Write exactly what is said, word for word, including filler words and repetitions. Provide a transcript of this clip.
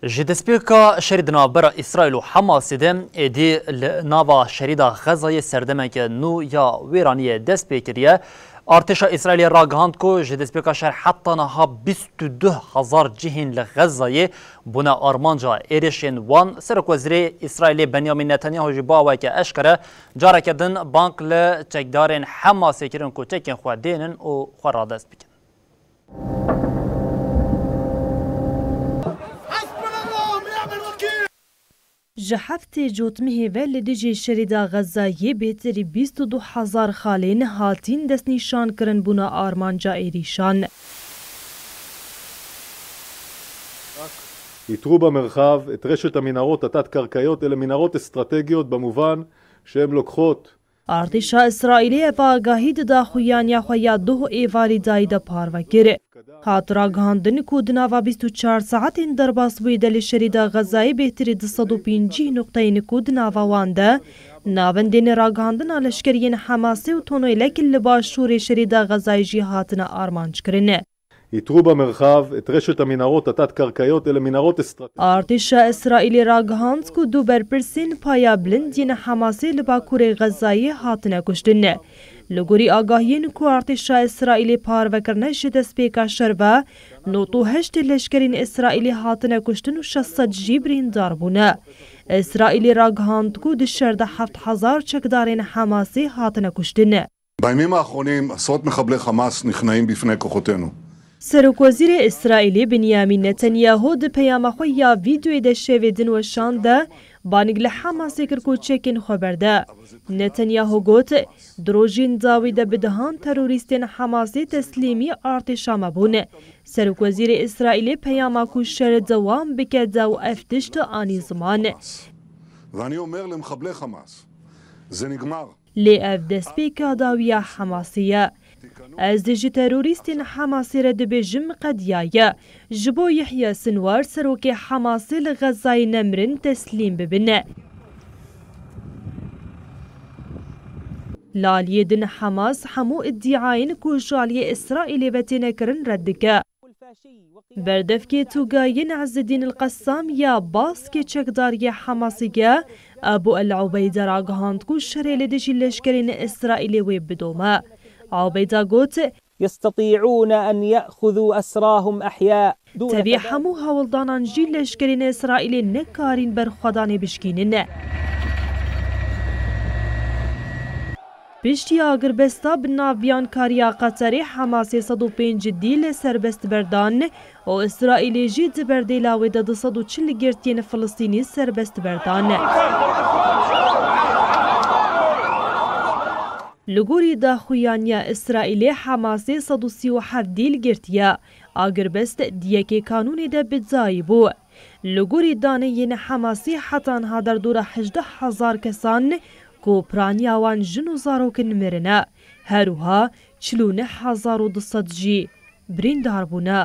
Ji destpêka şerî di navbera Îsraîl û Hamasê de êdî li nava şerîda Xezayê serdemeke nû ya wêraniyê dest pê kiriye. Artêşa Îsraîlê ragihand ku ji destpêka şer heta niha bîst û du hezar cihên li Xezayê bûne armanca êrişên wan. Serokwezîrê Îsraîlê Benyamin Netanyahu jî bi aweke eşkere careke din bang li çekdarên Hamasê kirin ku çekên xwe dênin û xwe radest bikin. Ji heftê cotmehê ve li dijî şerîda Xezayê bêhtirî bîst û du hezar xalên hatîn destnîşankirin bûna armanca êrîşan. איתרו במרחב את רשת המנהרות התת-קרקעיות, אלה מנהרות אסטרטגיות במובן שהן לוקחות Artêşa Îsraîlê ev agahî di daxuyaniya xwe ya doh êvarî dayî de parve kir. Hat ragihandin ku di nava bîst û çar saetên derbasbûyî de li şerîda Xezayê bêhtirî du sed û pêncî nuqteyên ku di nava wan de navendên ragihandina leşkeriyên Hamasê û tonelek li başûrê şerîda Xezayê jî hatine armanckirin. איתרו במרחב את רשת המנהרות התת-קרקעיות, אלה מנהרות אסטרטגיות. Artêşa Îsraîlê ragihand ku du berpirsên paya bilind yên Hamasê li bakurê Xezayê hatine kuştin. Li gorî agahiyên ku artêşa Îsraîlê parve kirine ji destpêka şer ve, nod û heşt leşkerên Îsraîlê hatine kuştin û şeş sed jî birîndar bûne. Îsraîlê ragihand ku di şer de heft hezar çekdarên Hamasê hatine kuştin. בימים האחרונים עשרות מחבלי חמאס נכנעים בפני כוחותינו. Serokwezîrê Îsraîlê Binyamîn Netanyahu di peyama xwe ya vîdeoyê de şevê din weşand de banig li Hamasê kir ku çekên xwe berde. Netanyahu got, di rojên dawî de bi dehan terorîstên Hamasê teslîmî artêşa me bûn. Serokwezîrê Îsraîlê peyama ku şer dewam bike de û ev tişt anî ziman. ואני אומר למחבלי חמאס, זה נגמר. Lê ev destpêka dawî ya Hamasê ye. Ez ji terorîstên Hamasê re dibêjim qediyaye. Ji bo Yehya Sinwar, serokê Hamasê li Xezayê nemirin teslîm bibin. Li aliyê din Hamas hemû îdiayên ku ji aliyê Îsraîlê ve têne kirin red dike. Berdevkê Tûga yên Ezzedîn El Qessam ya baskê çekdariyê Hamasê ye, Ebû El Ubeyde ragihand ku şerê li dijî leşkerên Îsraîlê wê bidome. Ubeyda got, يستطيعون أن يأخذوا أسراهم أحياء دون Tevî كذلك. Hemû hewldanan jî leşkerên Îsraîlê nekarîn berxwedanê bişkînin. Piştî agirbesta bi nav biyaniya Qeterê, Hamasê sed û pêncî dîl serbest berdan û Îsraîlê jî di berdêla wê de du sed û çil girtiyên Filistînî serbest berdan. Li gorî daxuyaniya Îsraîlê, Hamasê sed û sî û heft dîl girtiye. Agirbest di yekê Kanûnê de bi dayî bû. Li gorî daneyên Hamasê heta niha derdora hejdeh hezar kesan ku piraniya wan jin û zarok in mirine. Her wiha çil û neh hezar û du sed jî birîndar bûne.